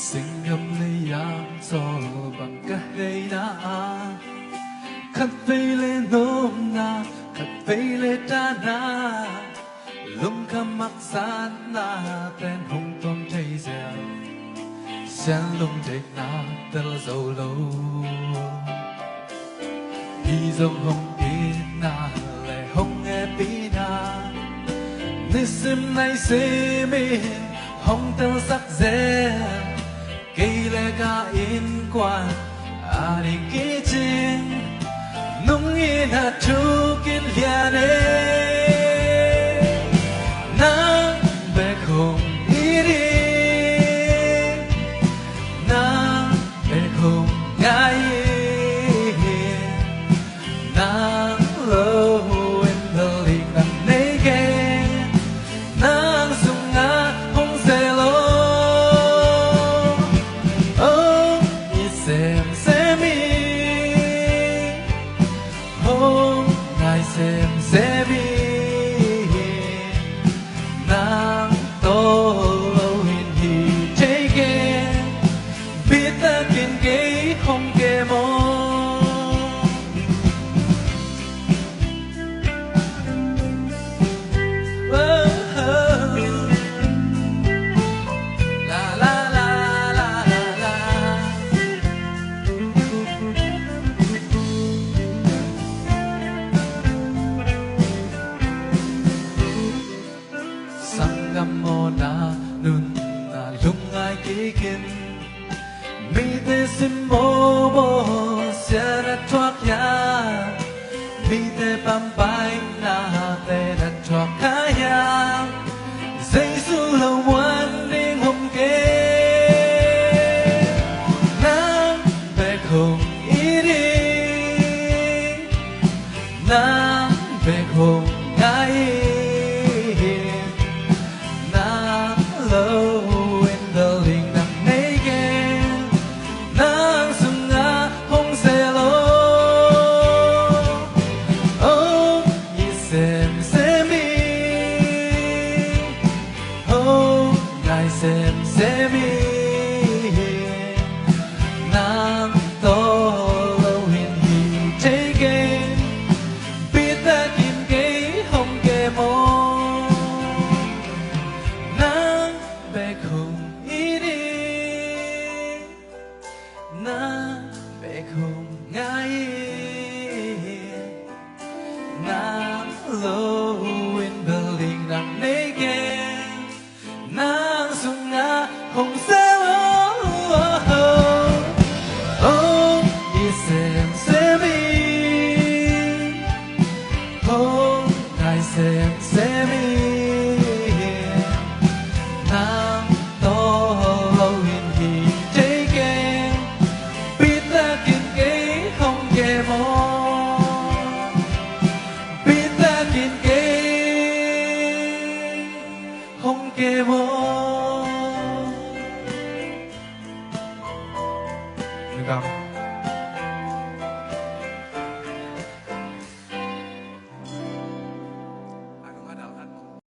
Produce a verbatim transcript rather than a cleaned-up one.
Singgam lei-ah sawlbang ka theihna ah, khat vei leh nopna, khat vei leh tana, lungkham haksatna ten hong tuam thei zel. Sian lungdeihna tel zo lo. Hih zong hong itna leh hong hehpihna, nisim nai simin hong telsak zel. Kei leh ka innkuan a ding kicing, nungin a thuk in lian e. Nang bek hong it in, nang bek hong ngai in, nang lo in bel ding nang nei keng, nang sungah hong se lo. Hong it semsem in, hong ngai semsem in, nang tawh lo in hi thei keng, bitak in kei hong kem aw. Sanggam mawhna nunna lungngai kik in, mite simmawhmawh sian a thuak hiam? Mite pampaihna ten a thuak kha hiam? Jesu lo muan ding om kei. Nang bek hong it in, nang bek hong ngai in, nang lo in bel ding nang nei keng, nang sungah hong se lo. Hong it semsem in, hong ngai semsem in, nang tawh lo in hi thei keng, bitak in kei hong kem aw. Nang bek hong it in, nang bek hong ngai in, nang lo in bel ding nang nei keng, nang sungah hong se lo. Hong it semsem in, hong ngai semsem in, nang tawh lo in hi thei keng, bitak in kei hong kem aw. Bitak in kei hong kem aw.